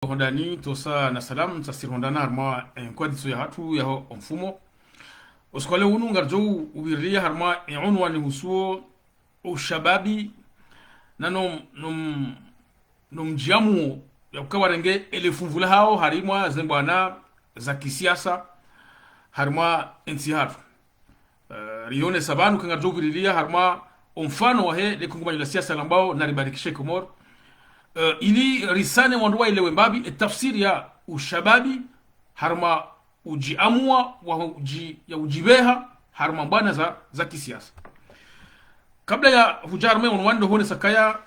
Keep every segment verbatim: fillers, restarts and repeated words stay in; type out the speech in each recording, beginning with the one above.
hondani, tosa na salamu, tsasi rihondana harumwa, eh, nkwadiso yahatru yaho omfumo. Usiku wa leo unu ngaridjo u-, uvirilia harumwa, eh, unwani ihusuo ushababi, na no, no, no mdjiamuo ya uka warenge ele funvu lahao harimwa zembwana za kisiasa harimwa entsi yahatru. Eh, rionesa pvanu uka ngaridjo uvirilia harumwa omfano wahe lekungumanyo la siasa lambwao Naribarikishe Komori. Eh, ili risane wandru waelewe mbapvi etafsiri ya ushababi harumwa udjiamua wa udji-, ya udjibeha harumwa mbwana za, za kisiasa. Kabla ya hudja harumwa ye unwani ndo honesa kaya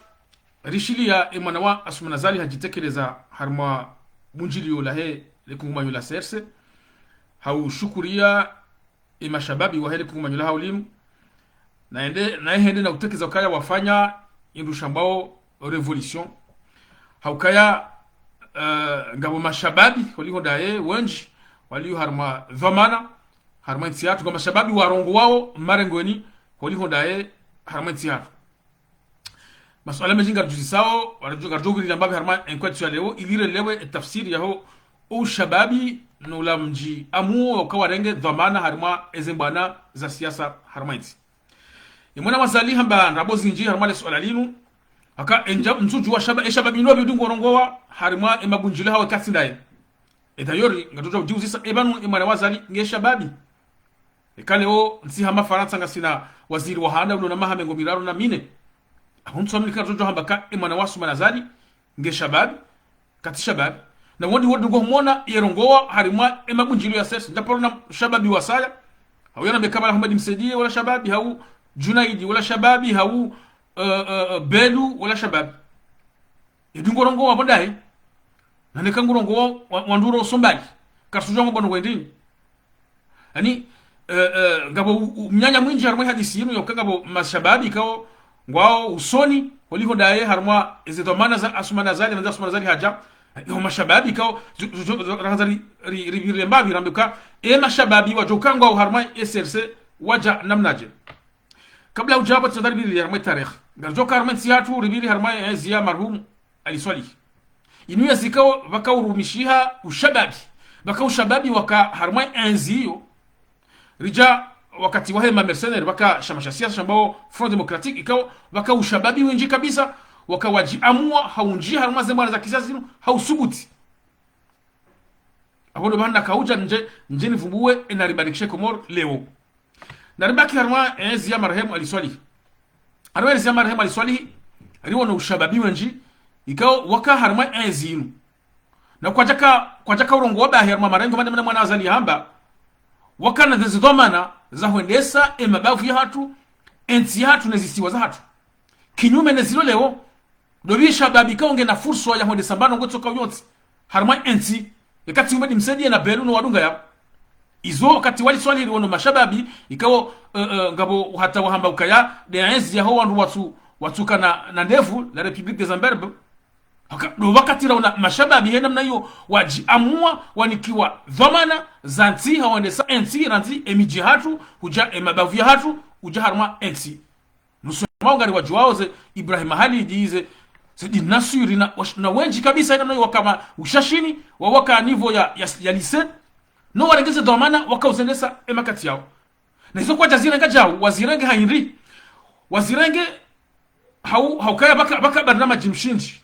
rishilia emwana wa Assoumani Azali hadjitekeleza harumwa bundjilio lahe lekungumanyo la C R C, haushukuria emashababi wahe lekungumanyo lahe ulimu, na ende, na ehende na utekeza ukaya wafanya indru shambwao révolution. Haukaya, eh, ngapvo mashababi, holiho ndaye, wendji, walio harumwa dhwamana, harumwa entsi yahatru, ngapvo mashababi warongowao marengweni, holiho ndaye, harumwa entsi yahatru. Masuala mendji ngaridjuzisao, ngaridjo-, ngaridjo uvirilia mbapvi harumwa enkwadiso ya leo, ili rielewe etafsiri yaho ushababi, no ula mdjiamuo wa uka warenge dhwamana harumwa ezembwana za siasa harumwa entsi. Emwana wa Azali hamba ndrabo zindji harumwa lesuala linu, haka endja mtsudju wa shaba-, eshababi ndo pvi ndo ngorongowa harumwa emabundjilio hawo ekatsi ndaye. E d'ailleurs, ngaridjo udjiuzisa, epvanu emwana wa Azali nge shababi. Eka leo ntsi hama Farantsa ngasina waziri wa handa ulo na maha mengo miraru na mine. Aho ntsu amini ngaridjo hamba ka emwana wa Assoumani Azali nge shababi, katsi shababi. Na wondi wondi ngo humona yerongowa harimwa emabundjilio ya C R C. Ndjaparo na shababi wasaya. Hau yana mbe kama Ahmed Msaidie wala shababi, hau Djunaidi wala shababi, hau, eh, eh, eh, Belou wala shababi. Edi ngorongowa pvo ndaye. Na neka ngurongowa wa, wandru ro uso mbali. Karitsudjuwa ngo pvanu ngwendeni. Yaani, eh, eh, ngapvo u-, u-, mnyanya mwindji harumwa ehadisi yinu ya uka ngapvo mashababi ikao ngwao usoni, holiho ndaye harumwa eze dhwamana za Assoumani Azali, na za Assoumani Azali hadja. Eh, iho mashababi ikao, zu-, zu-, zu-, zu-, rahandza ri-, ri-, ri-, ri-, lemba virambe uka, emashababi wadjo uka ngwao harumwa C R C wadja namnadje. Kabla udja pvo tsitsa riviri harumwa etarehi. Ngaridjo uka harumwa entsi yahatru riviri harumwa, eh, ezi ya marhumu Ali Swalihi. Inu yezi ikao pvaka urumishiha ushababi. Pvaka ushababi waka harumwa entsi iyo. Ridja wakati wahe ma mercenaires pvaka shama sha siasa shambwao Front Démocratique ikao pvaka ushababi windji kabisa waka wadjiamua haundji harumwa zembwana za kisiasa zinu hausubuti. Apvo ndo pvahanu nakaudja ndje, ndje nivumbuwe e Naribarikishe Komori leo. Naribaki harumwa ezi ya marehemu Ali Swalihi. Harumwa ezi ya marehemu Ali Swalihi, riwono ushababi wendji, ikao waka harumwa ezi inu. Na kwadjaka, kwadjaka urongowa bahi harumwa marengo mane mane mwana Azali hamba, wakana zeze dhwamana za hwendesa emabavu yahatru, entsi yahatru nezisiwa zahatru. Kinyume ne zilo leo, ndo pvi shababi ikao ngena furswa ya hwendesa mbano ngotsoka uyontsi harumwa entsi, ekati Ahmed Msaidie na Belou no wadunga yapvo. Izo wakati wa Ali Swalihi riwono mashababi, ikao, eh, eh, ngapvo hata wahamba ukaya, nde entsi yaho wandru watsu, watsuka na, na ndevu, la République des Imberbes. Haka, ndo wakati raona mashababi he namna iyo, wadjiamua, wanikiwa dhwamana za ntsi, hawendesa entsi, randzi emidji yahatru, hudja emabavu yahatru, hudja harumwa entsi. Nusoma ungari wadjuwao ze Ibrahima Halidi, ze, ze Said Nassuri na, wash-, na wendji kabisa, ina no waka ma ushashini, wa waka niveau ya, ya, ya lycée. No warenge ze dhwamana, waka uzendesa emakati yao. Na izo kwadja zirenga djau, wazirenge ha hindri. Wazirenge hau, haukaya pvaka, pvaka barnamaji mshindzi.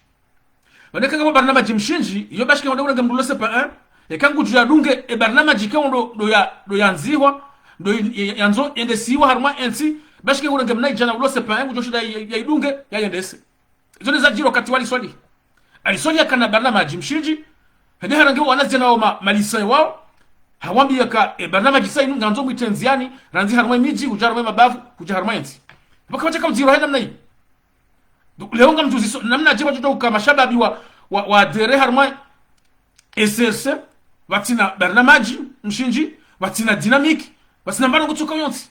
Pvanu eka ngapvo barnamaji mshindzi, iyo bashike wende urenge mndru ulo C P un, eka ngudjo yadunge, e barnamaji ikao ndo, ndo ya, ndo yandzihwa, ndo i-, ya, yandzo yendesiwa harumwa entsi, bashike urenge mnaidjana ulo C P un, ngudjo shinda ya, ya, yaidunge, yayendese. Izo nde zadjiri wakati wa Ali Swalihi. Ali Swalihi yakana barnamaji mshindzi, hende harenge wanazidjana wao ma, ma lycéens wao, hawambiya ka, e barnamaji sa inu, ngandzo mwitrendziani, randzi harumwa emidji, hudja harumwa emabavu, hudja harumwa entsi. Pvaka wadjaka udziro he namna iyo. Donc, leo ngamdjuziso, namnadje wadjo uka mashababi wa, wa, wa adhérer harumwa C R C, pvatsina barnamaji mshindzi, pvatsina dynamique, pvatsina mbano ngotsoka uyontsi.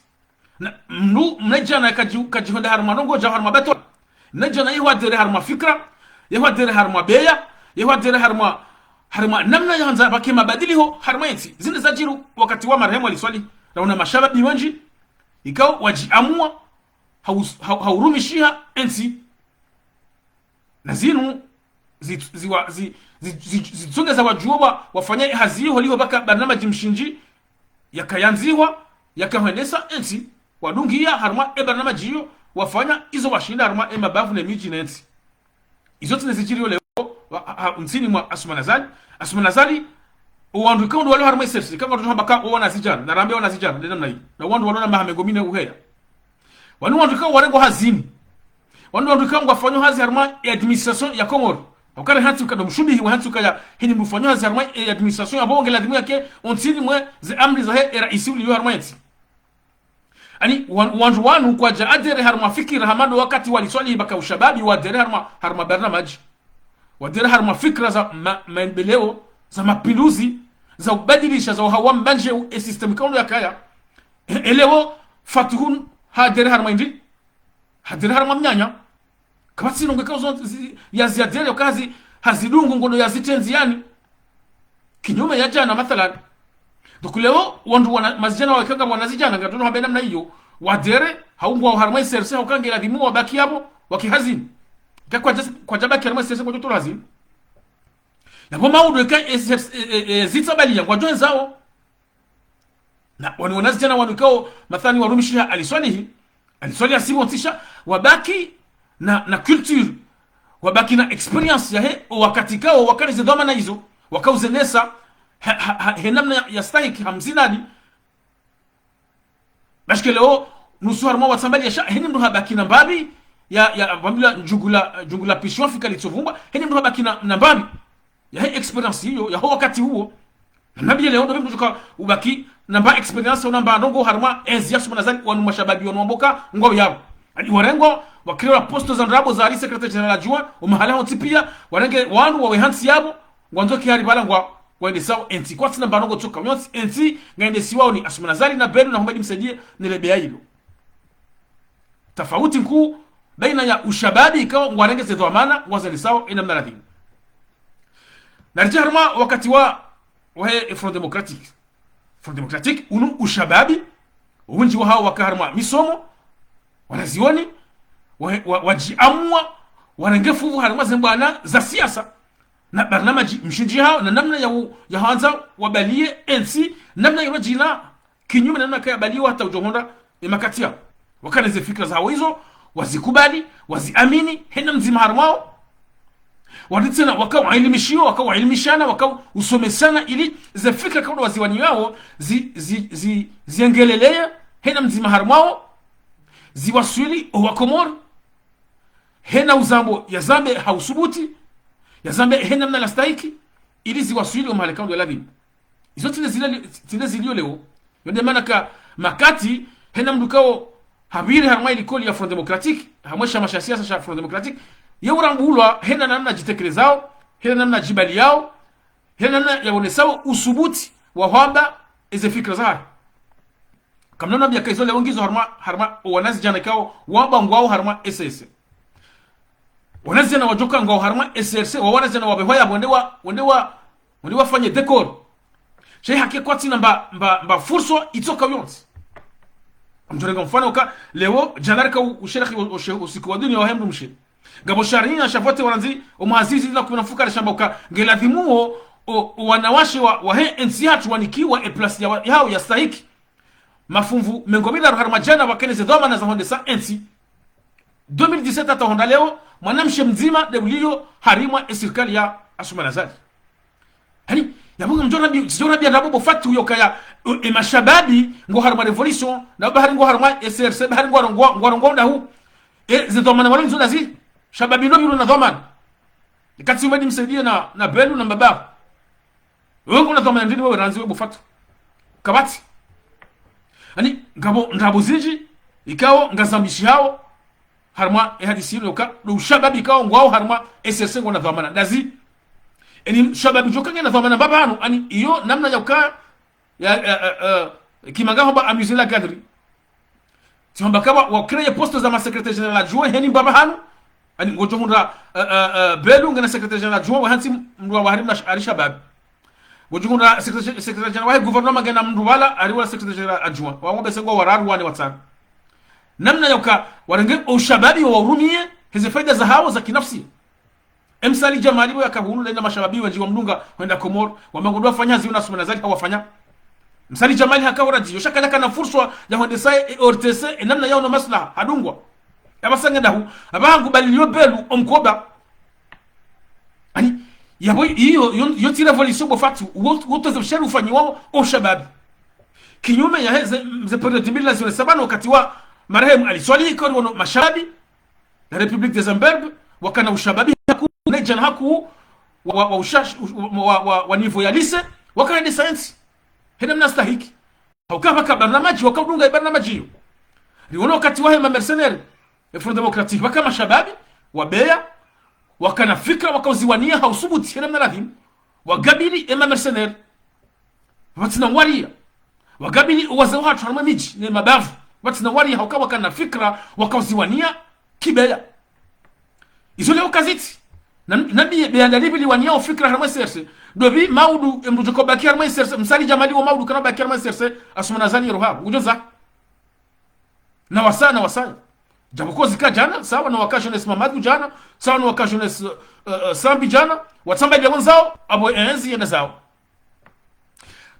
Na, mndru, mnaidjana kadji, kadjihonda harumwa ndrongoo dja harumwa bato. Mnaidjana yehu adhérer harumwa fikra, yehu adhérer harumwa beya, yehu adhérer harumwa, harumwa namna yahandza pvake mabadiliho harumwa entsi. Zinu zadjiri wakati wa marehemu Ali Swalihi, raona mashababi wendji, ikao wadjiamua, haus-, hau-, haurumishiha entsi. Na zinu, zi, zi, wa, zi, zi, zi, zitsongeza wadjuo wa, wafanya hazi holiho baka barnamaji mshindzi, yakayandzihwa, yakahwendesa entsi, wadungia harumwa e barnamaji iyo, wafanya izo washinda harumwa e mabavu ne midji ne ntsi. Izo tsi ne zidjiriyo leo, wa, ha, ha, ntsini mwa Assoumani Azali. Assoumani Azali, o wandru ikao ndo walo harumwa e C R C, kanga ndo hamba ka o wanazidjana, narambe wanazidjana, nde namna hii. Na wandru walo na maha mengo mine uheya. Wanu wandru ikao warengwa hazini. Wanu wandru ikao ngwafanyo hazi harumwa e administration ya Komori. Wakare hantsi uka ndo mshubihi wa hantsi ukaya heni mfanyo hazi harumwa e administration ya bonge ladhimu yake, o ntsini mwe ze amri zahe e raisi uliyo harumwa entsi. Ani, wan-, wandru wanu kwadja adhiri harumwa fikira hama ndo wakati wa Ali Swalihi baka ushababi wadhiri harumwa, harumwa barnamaji. Wadhiri harumwa fikira za ma-, maendeleo, za mapinduzi, za ubadilisha, za uhawa mbandje u-, e système ikao ndo yakaya. E, e leo Fatuhu hadhiri harumwa indri? Hadhiri harumwa mnyanya. Kapvatsi ndrongoo ikao zo zi-, yaziadhiri yaka hazi, hazidungu ngondo yazitrenzi yani. Kinyume ya djana, mathalan. Donc leo, wandru wana, mazidjana waikao ngapvo wanazidjana, ngadjono hamba namna iyo, wadhiri, hau ngwao harumwa e C R C, hau kange ladhimu wabaki yapvo, waki hazini. Ka kwadja, kwadjabaki harumwa e C R C, kwadjotolwa hazini. Yapvo maudu eka e C R C, e, e, e, zitsabaliya, ngwadjo hwendzawo. Na wanu wanazidjana wanu ikao, mathalani warumishiha Ali Swalihi, Ali Swalihi asipvo ntsisha, wabaki na, na culture, wabaki na expérience yahe, o wakati ikao, wakana ze dhwamana izo, wakauzenesa, ha, ha, ha, he namna ya, ya stahiki, ha mzinadi. Parce que leo, nusu harumwa watsambaliya sha, heni mndru habaki na mbapvi, ya, ya, pvambila djungu la, djungu la pishiwa fika litsovumbwa, heni mndru habaki na, na mbapvi. Yahe expérience iyo, yaho wakati uwo. Na mbapvi leo ndo mndru djuka ubaki, namba expérience, unamba ndrongoo harumwa entsi ya Assoumani Azali wanu mashababi wanu wamboka, ngwao yapvo. Ani warengwa, wakirewa poste za ndrabo za ali secrétaire général adjoint, o mahala hontsi pia, warenge wandru wawe hantsi yapvo, ngwandzo kihari pvala ngwa, ngwaendesao entsi. Kwatsi namba ndrongoo tsoka, yontsi entsi, ngaendesiwao ni Assoumani Azali na Belou na Houmed Msaidié, ne lebeya ilo. Tafauti nkuu baina ya ushababi ikao ngwarenge ze dhwamana ngwazendesao e namna ladhimu. Naridje harumwa wakati wa, wahe Front Démocratique. Front Démocratique, unu ushababi, wendji wahao waka harumwa misomo, wanazioni, wa, wa, wadjiamua, warenge fuvu harumwa ze mbwana za siasa, na barnamaji mshindzi hao, na namna ya u, ya hwandza wabaliye entsi, namna yilo djina, kinyume na namna kaya baliwa hata udjo hondra e makati yao. Wakana ze fikira zahao izo, wazikubali, waziamini, hena mdzima harumwao. Wandru tsena, waka wailimishiwa, waka wailimishana, waka usomesana, ili ze fikira ikao ndo waziwaniwao, zi, zi, zi, ziengeleleye, hena mdzima harumwao, ziwaswili, o Wakomori, hena uzambo, yazambe, ha usubuti, yazambe, hena mna la stahiki, ili ziwaswili, o mahala ikao ndo ladhimu. Izo tsi nde zile, tsi nde zilio leo. Yo nde mana ka makati, hena mndru ikao hapviri harumwa ilikoli ya Front Démocratique, harumwa shama sha siasa sha Front Démocratique, ye urambulwa, hena namna djitekelezao, hena namna djibaliyao, hena namna yaonesao usubuti wa hwamba eze fikira zahe. Kamna namna biya ka izo leo ngizo harumwa, harumwa wanazidjana ikao wamba ngwao harumwa S S. Wanazidjana wadjoka ngwao harumwa S R C, wa wanazidjana wapvehwa ya wende wa, wende wa, wende wafanye décor. Sha yi haki kwatsi namba, mba, mba fursa itsoka yontsi. Mdjorenga mfano ka, leo, djana rika u, usherehi o, o, she, usiku wa dunia wahe mdrumshe. Ngapvo sharia sha vote wa randzi, o mwaha zizi na kumi na mfukare shamba uka, ngeladhimu o, o, o wanawashe wa, wahe entsi yahatru wanikiwa e place ya, yahao ya stahiki. Mafumvu mengo miraru harumwa djana wakana ze dhwamana za hondesa entsi. Deux mille dix-sept hata hondra leo, mwanamshe mdzima nde uliyo harimwa e sirikali ya Assoumani Azali. Hani, yapvo ngamdjo rambia, sidjo rambia ndrabo bo Fatu yo kaya, e, e mashababi, ngwao harumwa révolution, na bahari ngwao harumwa S R C, bahari ngwao, ngwao, ngwao ndahu. E, ze dhwamana walo nizo ndazi, shababi ndo pvilo na dhwamana. Ikatsi Houmed Msaidié na, na Belou na Mbaba. Wewe nguna dhwamana ndrini wewe randzi we bo Fatu? Kapvatsi. Ani, ngapvo ndrabo zindji, ikao ngazambishihao, harumwa e hadisi inu ka, ndo ushababi ikao ngwao harumwa S R C ngwao na dhwamana. Ndazi. Eni shababi djoka ngena dhwamana mbapvi hanu, ani, iyo namna ya uka, ya, ya, ya, ya, kimanga hamba amuser la galerie. Tsi hamba ka wa, wa créer poste za ma secrétaire général adjoint heni mbapvi hanu. Ani ngodjo hundra, eh, eh, eh, Belou ngena secrétaire général adjoint wa hantsi mndru wa harimwa sh-, ali shababi. Ngodjo hundra secrétaire, secrétaire général wahe gouvernement ngena mndru pvala, ali wala secrétaire général adjoint. Wao bese ngwao wararu wane watsanu. Namna ya uka, warenge o ushababi wa urumiye, heze faida zahao za kinafsi. E Msali Djamali pvo yakahulu lenda mashababi wendji wamdunga hwenda Komori, wamba ngudjo wafanya hazi una Assoumani Azali hawafanya. Msali Djamali haka ho radio, sha kala kana furswa ya hwendesa e O R T C, e namna yaono maslaha, hadungwa. Yapvasa nge ndahu, apvaha ngubali liyo belu, omkoba. Ani, yapvo iyo, yo, yo tsi révolution bo fatu, wo, wo toze msheri ufanyiwao, o shababi. Kinyume ya heze, ze période mbili na zone saba no wakati wa marehemu Ali Swalihi, kori wono mashababi, la République des Imberbes, wakana ushababi haku, ne djana haku, wa, wa, wa ushash-, wa, wa, wa, wa niveau ya lycée, wakana de science. Hena mna stahiki. Hauka pvaka barnamaji, wakaudunga ibarnamaji iyo. Riwono wakati wahe ma mercenaires, e Front Démocratique, pvaka mashababi, wabeya, wakana fikra, wakauziwania, hausubuti, hena mna ladhimu. Wagabili, e ma mercenaires. Pvatsina waria. Wagabili wazee wahatru harumwa midji ne mabavu. Pvatsina waria hauka wakana fikra, wakauziwania kibeya. Izo leo kazitsi. Na, na biye beya ndalipvi liwaniao fikra harumwa C R C. Dobi maudu emdru djoko baki harumwa C R C. Msali Djamali wo maudu kana baki harumwa C R C. Assoumani Azali roha. Udjo za. Na wasa, na wasa. Djabu kozi ka djana, sawa na waka jeunesse Mamadou djana, sawa na waka jeunesse, eh, eh, Sambi djana, watsamba ile wandzao, apvo enzi yenda zao.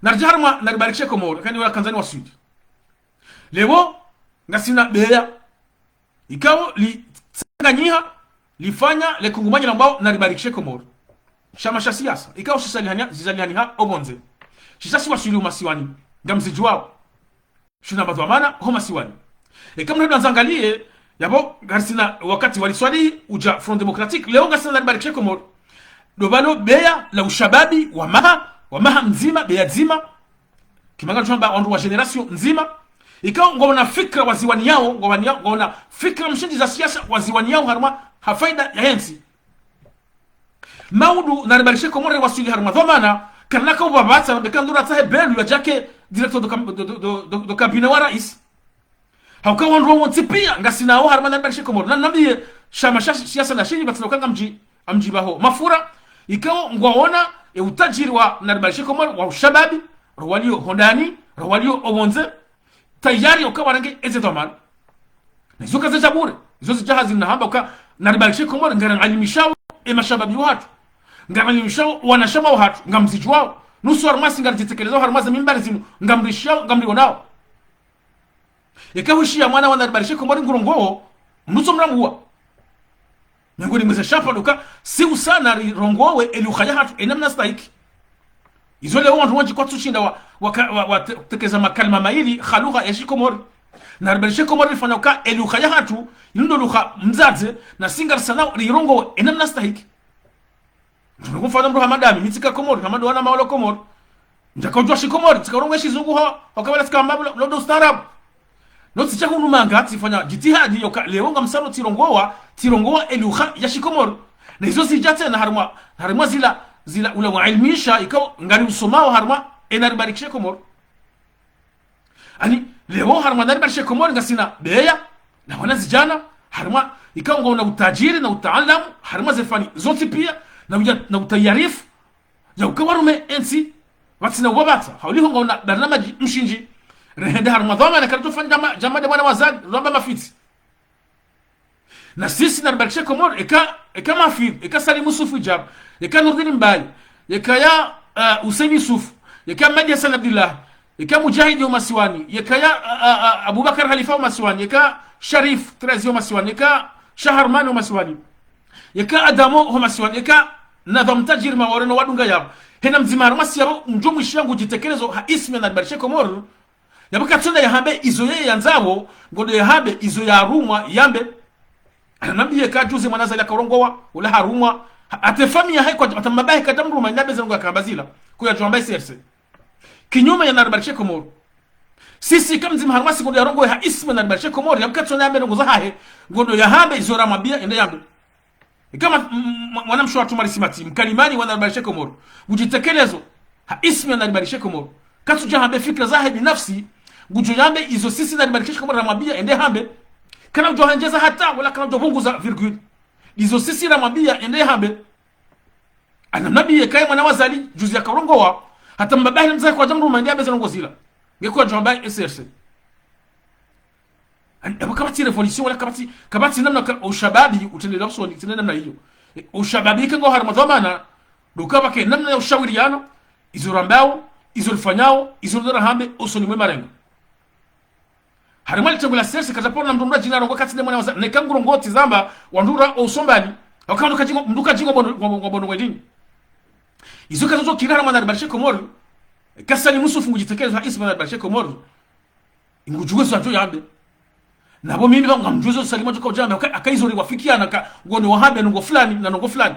Naridja harumwa, naribarikishe Komori, kani wala kandzani wa Sud. Leo, ngasina beya. Ikao litsanganyiha, lifanya, le kungumanyo lambao, naribarikishe Komori. Shama sha siasa, ikao shizalihania, zizalihaniha, opvondze. Shisasi waswili umasiwani, ngamzidjuwao. Shina madhwamana ho masiwani. Eka mndru andzangaliye, yapvo ngarisina wakati wa Ali Swalihi udja Front Démocratique, leo ngasina naribarikishe Komori. Ndo pvalo beya la ushababi wa maha, wa maha mdzima, beya dzima. Kimanga tshamba wandru wa génération ndzima. Ikao ngwaona fikra waziwaniao, ngwawania-, ngwaona fikra mshindzi za siasa waziwaniao harumwa ha faida ya yentsi. Maudu naribarikishe Komori waswili harumwa dhwamana, karina ka upvapvatsa, beka ndura tsahe belu ya djake directeur do cam-, do, do, do, do, do cabinet wa rais. Hauka wandru wontsi pia, ngasinao harumwa naribarikishe Komori. Na nambiye, shama sha siasa na shini, pvatsina uka ngamdji, amdji pvaho. Mafura, ikao ngwaona, e utajiri wa naribarikishe Komori, wa ushababi, ro walio hondani, ro walio opvondze, tayari uka warenge eze dhwamana. Na izo kazidja bure. Izo zidja hazi nahamba uka naribarikishe Komori, ngarangalimishawo e mashababi wahatru. Ngarangalimishawo wanashama wahatru, ngamzidjuwao. Nusu harumwa si ngaridjitekelezao harumwa ze mimbari zinu, ngamrishiao, ngamrionao. Eka hushiya mwana wa naribarikishe Komori ngurongowo, mnutso mrambuwa. Miongoni mwa ze shapva ndo uka, si usana rirongowe e lugha yahatru, e namna stahiki. Izo leo wandru wendji kwatsushinda wa, wa, wa, wa te-, tekeza makalima mayili, ha lugha ya shiKomori. Naribarikishe Komori rifanya uka e lugha yahatru, inu ndo lugha mdzadze, na si ngarisanao rirongowe e namna stahiki. Mfano mfano mndru hama ndami, mi tsika Komori, hama ndo wana maolo Komori. Ndjaka udjuwa shiKomori, tsika urongowa shizungu ho, ho kabla tsika mbabu, lo, lo ndo ustaarabu. No tsidja hunu manga, tsifanya djitihadi, yoka, leo ngamsano tsirongowa, tsirongowa e lugha ya shiKomori. Na izo zidja tsena harumwa, harumwa zila, zila ula wa ilmisha, ikao ngari usomao harumwa, e naribarikishe Komori. Ani, leo harumwa naribarikishe Komori ngasina beya, na wanazidjana, harumwa, ikao ngwaona utajiri na utaalamu, harumwa ze fani zontsi pia, na uja-, na utayarifu, ya uka warume entsi, pvatsina uwapvatsa, hauliho ngwaona barnamaji mshindzi, rehende harumwa dhwamana karitso fanya djama, djama de mwana wa Azali, rwamba mafitsi. Na sisi naribarikishe Komori, eka, eka Mafidh, eka Salim Yusuf Idjab, eka Nourdine Mbaye, eka ya, eh, Hussein Youssouf, eka Madi Hassan Abdallah, eka Mujahid ho masiwani, eka ya, eh, eh, eh, Aboubacar Khalifa ho masiwani, eka Sharif Treize ho masiwani, eka Shaharman ho masiwani, eka Adamo ho masiwani, eka Nadham Tajir Maore no wadunga yapvo. Hena mdzima harumwa si yapvo, ndjo mwishiya ngudjitekelezo ha ismu ya naribarikishe Komori, yapvo katsona yahambe izo yeye yandzapvo, ngondo yahambe izo yarumwa yambe. Anambiye ka juzi mwana Azali yakarongowa, ula harumwa, ha-, hata famiyi yahe kwa, hata mbaba yahe kadjamruma, inambe ze ndrongoo yakamba zila, kuyadjuwa amba C R C. Kinyume ya naribarikishe Komori. Sisi eka mdzima harumwa si ngondo yarongowe ha ismu ya naribarikishe Komori, yapvo katsona yambe ndrongoo zahahe, ngondo yahambe izo ramwambiya, ende yambe. Eka ma-, m-, m-, mwanamshe wahatru Mari Simati, mkalimani wa naribarikishe Komori. Ngudjitekelezo, ha ismu ya naribarikishe Komori. Katsudja hambe fikra zahe binafsi, ngudjo yambe izo sisi naribarikishe Komori ramwambiya ende hambe. Kana udjo handjeza hata, wala kana udjo pvunguza virgule. Izo sisi ramwambiya ende hambe. Anamnabiye kaye mwana wa Azali, juzi yakarongowa, hata mbaba yahe na mdzadze kwadjamruma, ende yambe ze ndrongoo zila. Nge kwadjo amba C R C. Ani, yapvo kapvatsi révolution, wala kapvatsi, kapvatsi namna ka, ushababi, utrendeleya usoni, tsina namna iyo. Ushababi ika ngwao harumwa dhwamana, ndo uka pvwake namna ya ushawiriyana, izo rambao, izo rifanyao, izo ndo rahambe, usoni mwe marengo. Harumwa litengwe la CRC, kadjaparo na mndru mndru adjina arongoa katsi nde mwana waza, neka ngurongoa tsi zamba, wandru ra o usombani, waka mndru kadjingo, mndru kadjingo mbono, mbono, mbono, mbono wedini. Izo kazo zo kira harumwa Naribarishe Komori, ka Salim Yusuf ngudjitekeleza ha isma Naribarishe Komori. Ngudjuwe zo adjo yambe. Na pvo mimi pvangu ngamdjuwe zo Salim adjo ka udjambe, aka, aka izo riwafikiana ka, ngone wahambe nongo fulani, na nongo fulani.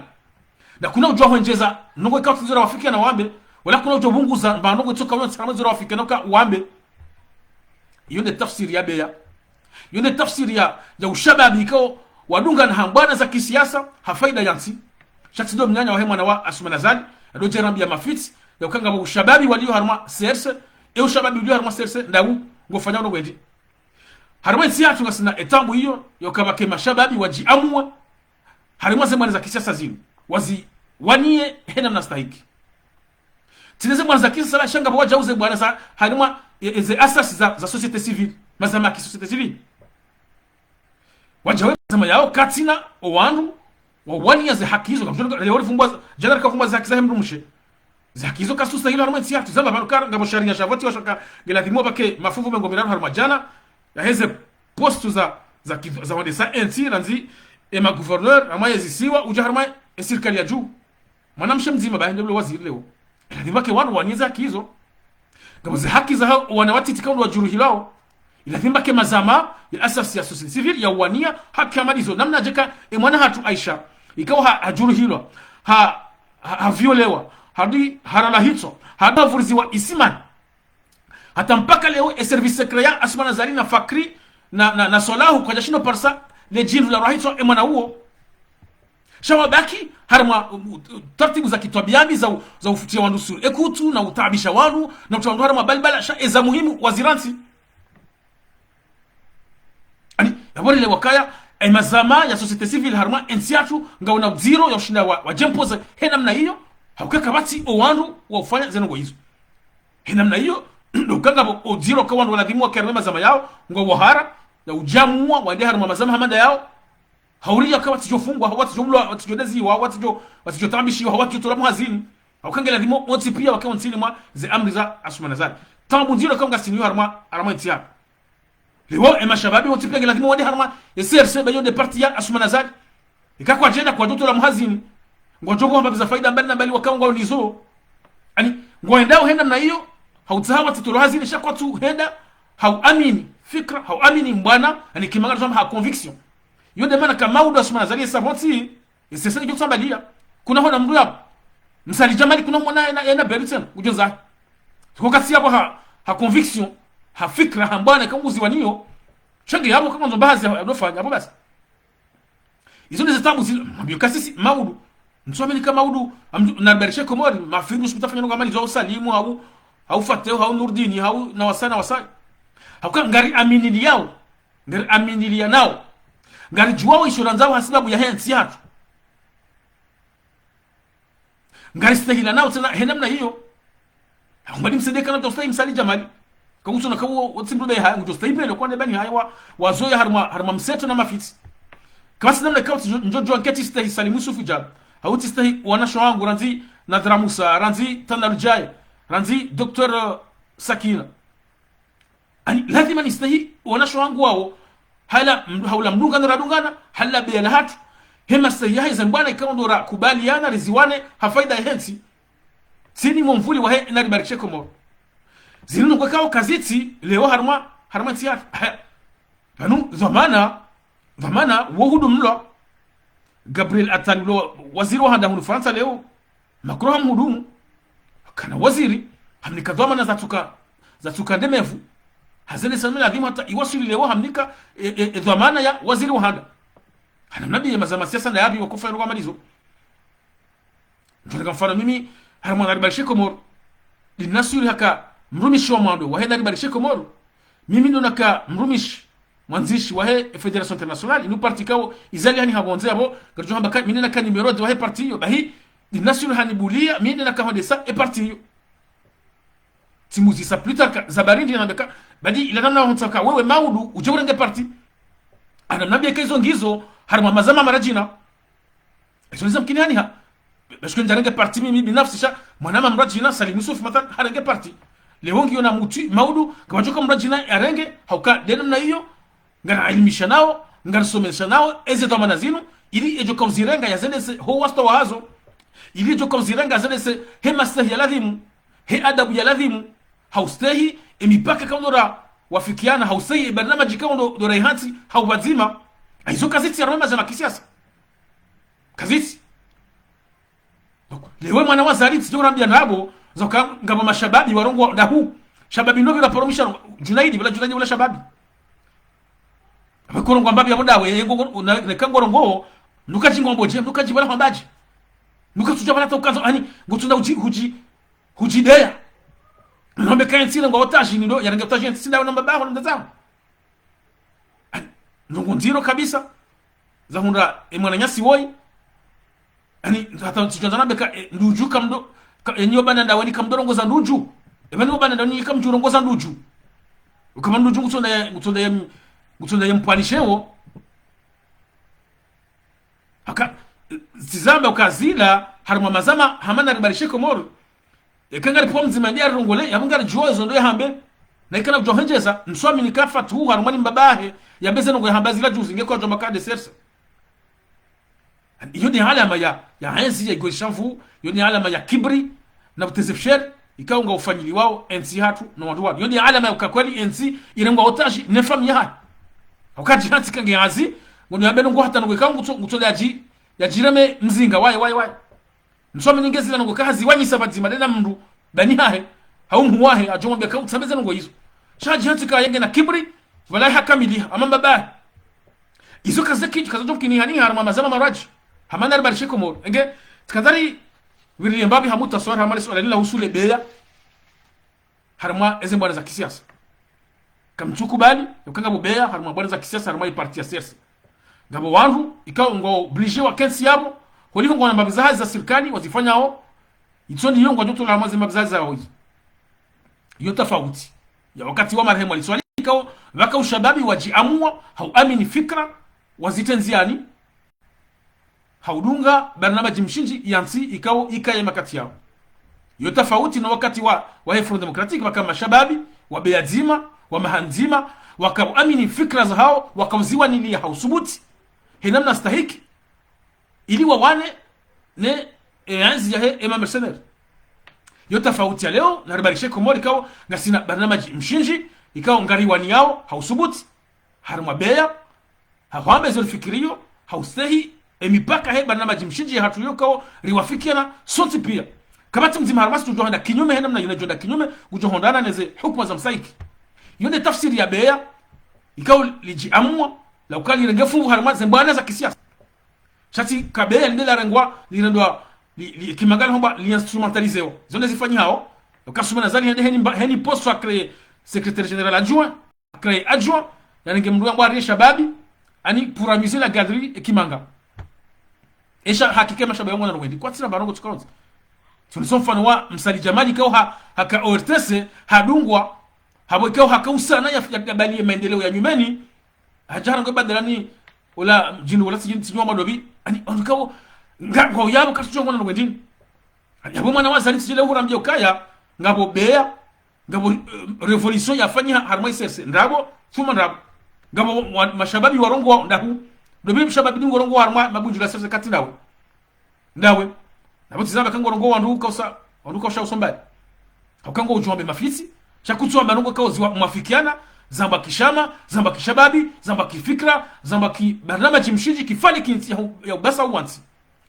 Na kuna udjo hwendjeza, nongo ika utsi zo rawafikiana wambe, wala kuna udjo pvunguza, mba nongo itsoka uyo ntsara mwe zo rawafikiana ka wambe. Iyo nde tafsiri ya beya. Iyo nde tafsiri ya, ya ushababi ikao wadungana ha mbwana za kisiasa, ha faida ya ntsi. Sha tsi ndo mnyanya wahe mwana wa Assoumani Azali, ado djerambi ya mafitsi, ya uka ngapvo ushababi walio harumwa CRC, e ushababi ulio harumwa CRC, ndawu, ngofanya uno wendi. Harumwa entsi yatru ngasina e taabu iyo, ya uka pvwake mashababi wadjiamua, harumwa ze mbwana za kisiasa zinu, waziwanie he namna stahiki. Tsi ne ze mbwana za kisiasa sha ngapvo wadjau ze mbwana za, harumwa, e, e, ze asasi za, za société civile, mazama ya ki société civile. Wadjau e mazama yao katsina, o wandru, wawania ze haki izo, kamshoni, leo rivumbua, djana rikavumbua ze haki zahe mndru mshe. Ze haki izo kazitsustahili harumwa entsi yatru. Zamba pvanu kara, ngapvo sharia sha votiwa shaka, nge ladhimu pvwake mafuvu mengo miraru harumwa djana, yahe ze postu za, za ki-, za wandesa entsi, randzi, e ma gouverneur, harumwa ye zisiwa, udja harumwa e sirikali ya juu. Mwana mshe mdzima, bahi nde ule waziri leo. Ladhimu pvwake wandru wanie ze haki izo. Ngapvo ze haki za hao, wana watiti ka ndo wadjuruhilwao. Ladhimu pvwake mazama ya asasi ya société civile ya wania haki hama ndizo. Namna djeka e mwana hatru Aisha, ikao ha, hadjuruhilwa, ha, ha, haviolewa, hadi harala hitswa, hadi havuriziwa isimani. Hata mpaka leo e service secret ya Assoumani Azali na Fakri na, na, na Solahu kwadjashindo parisa le djindru la rahitswa e mwana uwo. Sha wabaki harumwa, uh, uh, taratibu za kitwabiambi za u-, za ufutiya wandru sura e kutu na utaabisha wandru na utia wandru harumwa balbala, sha eza muhimu wazirantsi. Ani, yapvo rile wakaya, e mazama ya société civile harumwa entsi yatru, ngawuna udziro ya ushinda wa, wadjempoze he namna iyo, ha uka kapvatsi o wandru wa ufanya ze ndrongoo izo. He namna iyo, ndo uka ngapvo udziro ka wandru waladhimu wake harumwa e mazama yao, ngwao wahara, ya udjamua, wende harumwa mazama hama nda yao, ha uri ya ka watsidjofungwa, ha watsidjobulwa, ha watsidjodeziwa, ha watsidjo-, ha watsidjotaabishiwa, ha watsidjotolwa mhazini. Ha uka nge ladhimu wontsi pia wake wontsini mwa ze amri za Assoumani Azali. Taabu ndziro ka ngasinayo harumwa, harumwa entsi yatru. Leo, e mashababi wontsi pia nge ladhimu wende harumwa, e CRC, ba iyo nde parti ya Assoumani Azali. Ika kwadjenda kwadjotolwa mhazini. Ngwadjo pvo hamba pvi za faida mbali na mbali wakao ngwao nizo. Ani, ngwendao he namna iyo, ha utsaha watsitolwa hazini sha kwatsu henda, ha uamini fikra, ha uamini mbwana, ani kimanga zama ha conviction. Iyo nde mana ka maudu Assoumani Azali esa pvontsi, ese seni djo tsambaliya. Kuna hona mndru yapvo. Msali Djamali kuna mwana yena, yena belu tsena, udjo zahi. Ko katsi yapvo ha, ha conviction, ha fikra, ha mbwana, ka nguziwaniyo. Sha nge yapvo ka ngondzo mbahazi ya, ya dofanya, yapvo basi. Izo nde ze taabu zile, mwambiyo kasisi, maudu. Ntsu aminika maudu, amdju-, Naribarishe Komori, mafiru, sipita fanya nongo amali zo Salimu, hau, hau Fateu, hau Nurdini, hau na wasaya, na wasaya. Ha uka ngari aminiliyao, ngari aminiliyanao. Ngari djuwao isho randzao ha sababu yahe ntsi yatru. Ngari stahilanao tsena he namna iyo. Hau mbadi msende kana to stahi Msali Djamali. Ka ngutsona ka wo, wo tsi mndru be haya, ngudjo stahi mbele kwa nde bani haya wa, wazoya harumwa, harumwa mseto na mafitsi. Kapvatsi namna ka utsi djo, djo, djo anketi stahi Salim Yusuf Djamali. Hau tsi stahi wanasho wangu, randzi Nadhra Musa, randzi Tana Rudjaye, randzi docteur, eh, Sakina. Ani, lazima nistahi wanasho wangu wao, hala, m-, ha ula mdungano radungana, hala beya la hatru, he mastahi yahe ze mbwana ikao ndo rakubaliana riziwane ha faida yahe ntsi. Tsini mumvuli wahe Naribarishe Komori. Zinu nukwe kao kazitsi, leo harumwa, harumwa ntsi yatru. Haya. Pvanu, dhwamana, dhwamana, wo hudumlwa. Gabriel Attal lo waziri wa handa hunu Farantsa leo. Macron hamhudumu. Kana waziri, hamnika dhwamana zatsuka, zatsuka ndemevu. Hazende sami ladhimu hata iwasuli leo hamnika, e, e, e, dhwamana ya waziri wa handa. Hana mnabi ye mazama siasa nda yapvi wakofanya amali zo. Ndo naka mfano mimi, harumwa Naribarishe Komori. Dinasuri haka mrumishi wa mwando, wahe Naribarishe Komori. Mimi ndo naka mrumishi mwandzishi wahe Fédération Internationale, inu parti kao izali hani hapvondze yapvo, ngaridjo hamba ka, mimi naka numéro deux wahe parti iyo, bahi, dinasuri hanibuliya, mimi naka hondesa e parti iyo. Tsimuzisa plus tard ka, za barindi nambeka, badi ila namna hontsa ka, wewe maudu, udje urenge parti. Ana mnabi ka izo ngizo, harumwa mazama maradjina. Izo niza mkini haniha. Parce que ndjarenge parti mimi binafsi sha, mwanama mrwadjina, Salim Yusuf, mathalan, harenge parti. Leo ngiyo na mutwi, maudu, kamadjoka mrwadjina, yarenge, hauka, de namna iyo, ngari ilimisha nao, ngari somesha nao, eze dhwamana zinu, ili edjo kauzirenga yazendese ho wasta wahazo, ili edjo kauzirenga yazendese he mastehi ya ladhimu, he adabu ya ladhimu, haustehi, emipaka kaundora wafikiana, haustehi, ebarnamaji kaundora ihantsi, haupvadzima. Aizo kazitsi ya rwema za makisiasa. Kazitsi. Donc, lewe mwana wa Azali, tsidjo urambia ndrabo, zoka ngapvo mashababi warongoa ndahu. Shababi ndopvi la poromisha Junaidi, pvala Junaidi pvala shababi. Abe korongoa mbapvi yapvo ndawe, yengo, na, neka ngorongoa, nuka djingombo dje, nuka djipvala hwambadje. Nuka tsudja pvala ta ukanzo, ani, ngutsunda hudji, hudji, hudjideya. Nombe kaye ntsile ngwa otaji, nindo, yarenge otaji, ntsi ndawe na mbabaho, na mdzadzaho. Ani, ndrongo ndziro kabisa. Zahundra, e mwananyasi woyi. Ani, hata tsidjondza nambeka, e, ndudju kamdo, ka, e, nyo bana ndawe ni kamdo rongoza ndudju. E, bani bana ndawe ni kamdjo rongoza ndudju. Ukama ndudju ngutsonda ya, ngutsonda ya, ngutsonda ya mpwanishewo. Haka, e, zizamba ukazila, harumwa mazama, hamana ribarishe Komori. Eka ngaripvo mdzima ndiye arongole, yapvo ngaridjuwa ezo ndo yahambe. Na ikana kudjo hendjeza, nswami ni kafa tu, harumwa ni mbabahe, yambeze ndrongo yahamba zila juzi, ngekwa djomba kade serse. Iyo ni alama ya, ya henzi ya igwe shamvu, iyo ni alama ya kibri, na utezefsher, ikao nga ufanyiliwao, entsi hatru, na wandru wandru. Iyo ni alama ya ukakweli, entsi, irengwa otaji, ne famiyi yahahe. Hauka djihantsi kange hazi, ngono yambe ndrongo hata ndrongo ikao ngutso, ngutso ya dji, ya djireme mzinga, waye, waye, waye. Nswami ninge zila ndrongo kahaziwanyisa pvadzima dena mndru, bani hahe, hau mhu wahe, adjo mwambia ka utsambeze ndrongo izo. Sha djihantsi ka yenge na kibri, pvala hakamiliha, hama mbabahe. Izo kaze kidji, kazo djomkini haniha, harumwa mazama marwadji. Hamana ribarishe Komori. Enge, tsikandza ri, wiri mbapvi hamuta swara, hamale suala lila husu le beya. Harumwa eze mbwana za kisiasa. Kamtsukubali, yoka ngapvo beya, harumwa mbwana za kisiasa, harumwa i parti ya C R C. Ngapvo wandru, ikao ngwa obligé wakentsi yapvo, holiho ngwa na mbapvi za hazi za sirikali, wazifanyao, itso ndiyo ngwadjo tola harumwa ze mbapvi za hazi zao izi. Iyo tafauti. Ya wakati wa marehemu Ali Swalihi ikao, pvaka ushababi wadjiamua, hauamini fikra, wazitrendziani, haudunga barnamaji mshindzi ya ntsi ikao ikaye makati yao. Yo tafauti no wakati wa, wa he Front Démocratique, waka mashababi, wa beya dzima, wa maha ndzima, waka uamini fikra zahao, waka uziwanilia hausubuti, he namna stahiki, ili wawane ne, e, entsi yahe, e, ma mercenaires. Yo tafauti ya leo, na ribarishe Komori ikao, ngasina barnamaji mshindzi, ikao ngariwaniao, hausubuti, harumwa beya, hahwamba ezo rifikiriyo, haustehi, emipaka he barnamaji mshindzi yahatru yo ikao riwafikiana sontsi pia. Kapvatsi mdzima harumwa si udjo hwenda kinyume he namna yinu djo hwenda kinyume, ngudjo hondana neze hukuma za msaiki. Iyo nde tafsiri ya beya, ikao lidjiamua, la uka lirenge fungu harumwa ze mbwana za kisiasa. Sha tsi ka beya linde larengwa, lirendwa, li, li, kimangala homba, li instrumentalisewa. Zo nde zifanyihao, uka Assoumani Azali hende heni mba, heni poste ya créer secrétaire général adjoint. Créer adjoint, yani nge mndru yambwa ariye shababi, ani pour amuser la galerie e kimanga. Esha hakika mashababi yangu na rwendi, kwatsina barongo tsukaonzi. Tuniso mfano wa Msali Djamali ikao ha, haka O R T C, hadungwa, hapvo ikao haka usana ya, ya, ya baliye maendeleo ya nyumeni, hadja harangwe badalani, ola djinu, ola tsidjinu, tsidjinu wa madobi, ani, wandru ikao, nga, ngwao yapvo katsu djo ngwana rwendini. Ani, yapvo mwana wa Azali tsidjele uhura mdje ukaya, ngapvo beya, ngapvo, eh, révolution yafanyiha harumwa i C R C. Ndrabo, fuma ndrabo. Ngapvo wa, mashababi warongoa ndahu. Ndopvi mshababi ndingo rongoa harumwa mabundju la C R C kati ndawe. Ndawe. Napvo tsi zamba kango rongoa wandru kausa, wandru kausha usombali. Hauka ngo udjo wambe mafitsi, sha kutsu wamba ndrongo ikao ziwa mwafikiana, zamba kishama, zamba kishababi, zamba kifikra, zamba ki barnamaji mshindzi, kifale kintsi ya hu, ya ubasa uwantsi.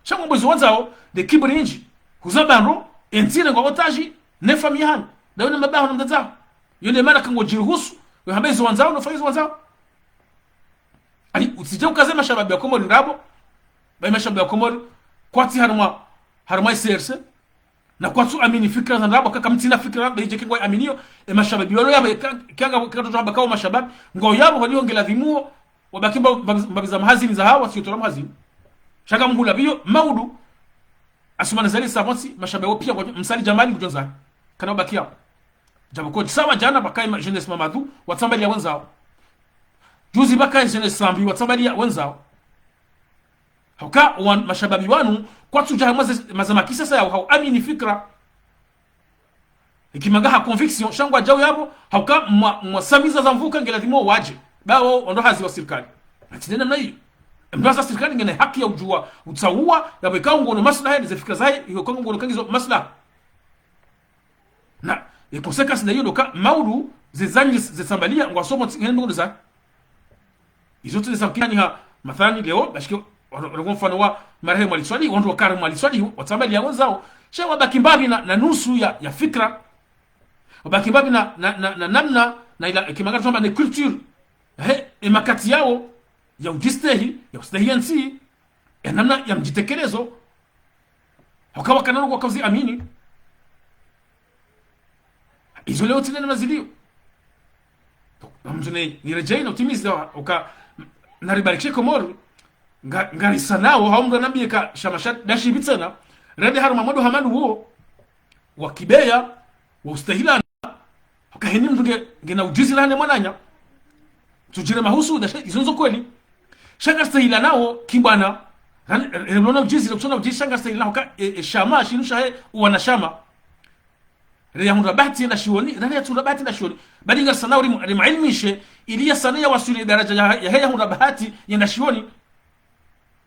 Sha ngwambo izo wandzao, nde kibri indji. Huzamba ndro, entsi irengwa otaji, ne famiyi yahanyu. Ndawe na mbabaho na mdzadzaho. Yo nde mana kango djiruhusu, we hamba izo wandzao, no fanya izo wandzao. Ani, utsidje ukaze mashababi ya Komori ndrabo, bayi mashababi ya Komori, kwatsi harumwa, harumwa i C R C, na kwatsu amini fikra za ndrabo, kaka mtsina fikra, bayi dje kengwa aminiyo, e mashababi walo yapvo, ka, kanga, katoto hamba kao mashababi, ngwao yapvo, holiho nge ladhimuo, wabaki mba, mba, mbabi za mahazini zahawo, wasiyotola mahazini. Sha ngamhula pviyo, maudu, Assoumani Azali sa mwantsi, mashababi wo pia, ngwa, Msali Djamali ngudjo ndza, kana wabaki yapvo. Djapvo ko, sawa djana, pvakaye ma, jeunesse Mamadou, watsambaliya wandzao. Juzi pvakaye jeunesse Sambi, watsambaliya wandzao. Hauka wan-, mashababi wanu, kwatsudja harumwa ze, mazama kisasa yawo, hau amini fikra. Ikimanga ha conviction, sha ngwadjao yapvo, hauka mwa, mwa samiza za mvuka nge lazimu wadje. Ba wo, wo ndo hazi wa sirikali. Atsi nde namna iyo. Mndru hazi wa sirikali ngena haki ya udjua, utsauwa, yapvo ikao ngono maslaha, ze fikra zahe, iyo ikao ngono kangizo maslaha. Na, e conséquence nda iyo ndo ka, maudu, ze zanyi, ze sambalia, ngwasomo tsi, ngene ndrongo za. Izo tsi za kihani ha, mathalani leo, parce que, wa, wa, wa mfano wa, marehemu Ali Swalihi, wandru wakara Mwali Swalihi, watsambalia wenzao. Sha wabaki mbapvi na, na nusu ya, ya fikra. Wabaki mbapvi na, na, na, na namna, na ila, kimanga tsamba ne culture. He, e makati yawo, ya udjistehi, ya ustehi ya ntsi, ya namna ya mdjitekelezo. Hauka wakana no kwakazi amini. Izo leo tsi nde namna zilio. Na mndru ne, niredjei na utimiza, uka, naribarikishe Komori, nga, ngarisanao, hau mndru anambie ka, shama sha, dashi bitsena, rende harumwa maudu hama ndo wo, wa kibeya, wa ustahilana, hauka heni mndru nge, ngena ujuzi laha ne mwananya. Tsudjire mahusuda, sha, izo ndzo kweli. Sha ngaristahilanao, kimbwana, ran-, re-, relona ujuzi, le kutsona ujuzi, sha ngaristahilanao, hauka, e, e, shama, shinu shahe, uwanashama. Re yahundra bahati yenda shioni, rare yatsundra bahati yenda shioni. Badi ngarisanao rimu, rimu ilmishe, ili yasane yawasuli daraja ya, yahe yahundra bahati yenda shioni.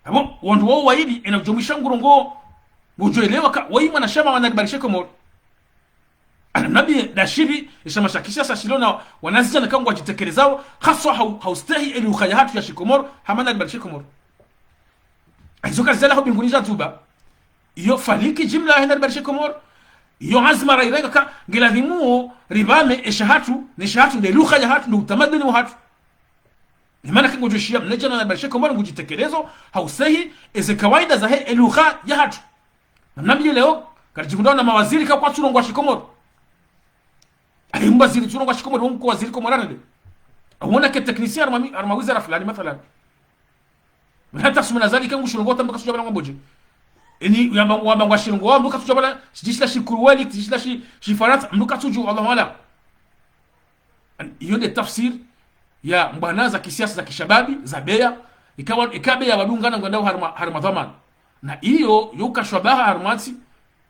Apvo, wandru wawo wayili, ena udjo mwisha ngurongo, ngudjo elewa ka, wayi mwanashama wa Naribarikishe Komori. Ana mnambie, dashi pvi, e shama sha kisiasa shilona, wanazidjana ka ngwadjitekelezao, haswa hau, haustehi e lugha yahatru ya shikomori, hama Naribarikishe Komori. Izo kazidjala ho mbinguni dja dzuba. Iyo faliki jimla yahe Naribarikishe Komori. Iyo azma rairenga ka nge lazimu ripvame e shahatru, ne shahatru nde lugha yahatru, nde utamaduni wahatru. Ni mana ka ngudjo shiya mnadjana Naribarikishe Komori ngudjitekelezo, haustehi, eze kawaida zahe e lugha yahatru. Na mnambie leo, karidjivundao na mawaziri ka kwatsurongoa shikomori. Ayi mwaziri tsurongoa shikomori, wo ngu waziri Komori arende. Awona ke technicien harumwa mi-, harumwa wizara fulani, mathalan. Hata Assoumani Azali ka ngushirongoa, hata mndru katsudja pvala ngwambodje. Eni, yamba, wamba ngwashirongoa, mndru katsudja pvala, shidjishi la shikuruweli, shidjishi la shi, shifarantsa, mndru katsudju, Allahu a'lam. Iyo nde tafsiri ya mbwana za kisiasa za kishababi, za beya, ikawa, ika beya wadungana ngwendao harumwa, harumwa dhwamana. Na iyo, yo ukashwabaha harumwa ntsi,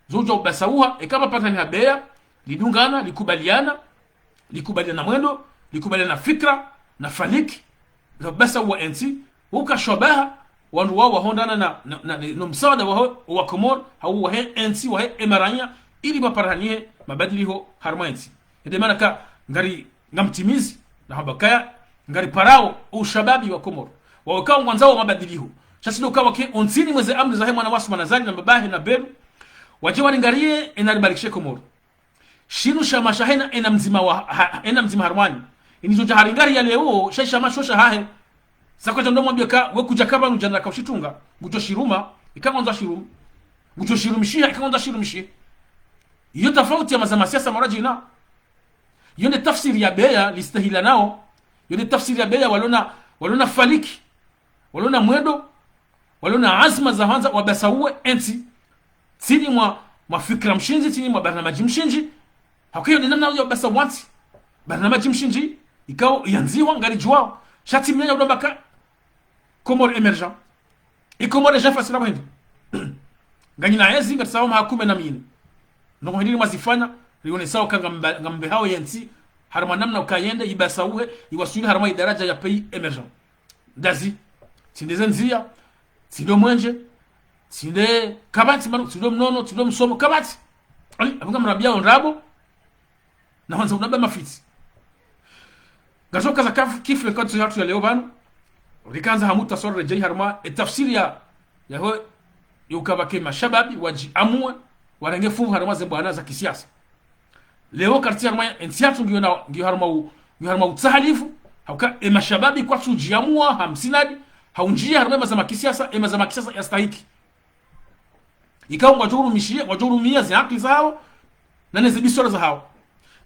zo udja ubasauha, ika pvapatani ha beya, lidungana, likubaliana, likubaliana mwendo, likubaliana fikra, na faliki, za ubasauha entsi, ukashwabaha, wandru wawo wahondana na, na, na, na, no msaada waho, wa Komori, hau wahe entsi, wahe emaranya, ili pvaparanihe mabadiliho harumwa entsi. Ende mana ka, ngari, ngamtimizi, na hamba kaya, ngariparao, ushababi wa Komori. Wawo ka ngwandzao mabadiliho. Sha tsi ndo ka wake, ontsini mweze amri zahe mwana wa Assoumani Azali na mbabahe na Belou. Wadje waringarie, e Naribarikishe Komori. Shinu shama shahe na ena mdzima wa, ha, ena mdzima harumwanyu. Inizo dja haringaria leo, sha shama sho shahahe. Sa kwadja ndo mwambie ka, we kudja ka pvanu djana ka ushitunga, ngudjo shiruma, ika ngwandzo shirume. Ngudjo shirumishiha, ika ngwandzo shirumishihe. Iyo tafauti ya mazama siasa maradjina. Iyo nde tafsiri ya beya, listahilanao. Iyo nde tafsiri ya beya, walona, walona faliki. Walona mwendo, walona azma za hwandza wabasauwe entsi. Tsini mwa, mwa fikra mshindzi, tsini mwa barnamaji mshindzi. Hauka iyo nde namna ya ubasauwa ntsi. Barnamaji mshindzi, ikao yandzihwa, ngaridjuwao. Sha tsi mnanya udomba ka Comores émergents. E Comores émergents fasira hindri. Nganyina ezi, ngarisao maha kume na mine. Ndrongo hindri mwazifanya, rionesao ka ngambe-, ngambehao yentsi, harumwa namna uka yende, ibasauhe, iwaswili harumwa idaraja ya pays émergent. Ndazi, tsi nde ze ndzia, tsi ndo mwenje, tsi nde kabati manu, tsi ndo mnono, tsi ndo msomo, kabati. Ali, apvo ngamrambia ondrabo, na hwandza unamba mafitsi. Ngazo kaza kaf-, kifle katso hatru ya leo pvanu, rikandza hamuta sora redjei harumwa, e tafsiri ya, ya ho, yo ukaba ke mashababi, wadjiamue, warenge funvu harumwa ze mbwana za kisiasa. Leo kartsi harumwa entsi yatru ngiyo na, ngiyo harumwa u-, ngiyo harumwa utsahalifu, hauka e mashababi kwatsudjiamua, hamsinadi, haundjia harumwa e mazama kisiasa, e mazama kisiasa yastahiki. Ikao ngwadjo urumishia, ngwadjo urumia ze akili zahao, na ne ze biswara zahao.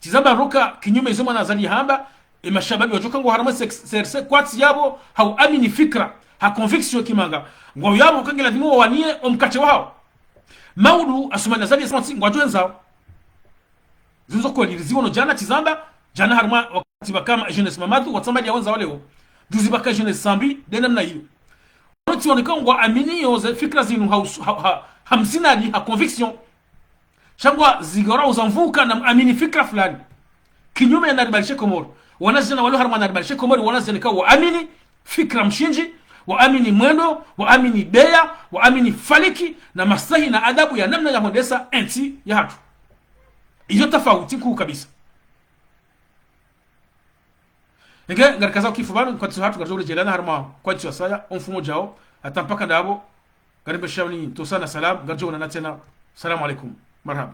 Tsi zamba roka kinyume izo mwana Azali hamba, e mashababi wadjo ka ngwao harumwa se-, se-, se-, kwatsi yapvo, hau amini fikra, ha conviction kimanga. Ngwao yapvo ka nge lazimu wawanie omkate wahao. Maudu Assoumani Azali yasema tsi ngwadjo wenzao. Zinzo kweli, riziono djana tsi zamba, djana harumwa wakati pvaka ma Jeunesse Mamadou, watsambalia wenzao leo. Juzi pvaka Jeunesse Sambi, nde namna iyo. tsi wanu ikao ngwaaminiyo ze fikira zinu ha us-, ha, ha, ha msinadi, ha conviction. Sha ngwazigarao uzamvuka na mwamini fikira fulani. Kinyume na ribalishe Komori. Wanazidjana walio harumwa na ribalishe Komori, wanazidjana ikao waamini fikira mshindzi, waamini mwendo, waamini beya, waamini faliki, na maslahi na adabu ya namna ya hwendesa entsi yahatru. Iyo tafauti nkuu kabisa. Enge, ngarikazao kifu pvanu, nkwatsiso hatru, ngaridjo uredjeyana harumwa nkwatsiso ya saya, o mfumo ujao, hata mpaka ndapvo, ngarimbe shawni, ntsosa na salam, ngaridjo onana tsena. Salamu alaikum. Marahaba.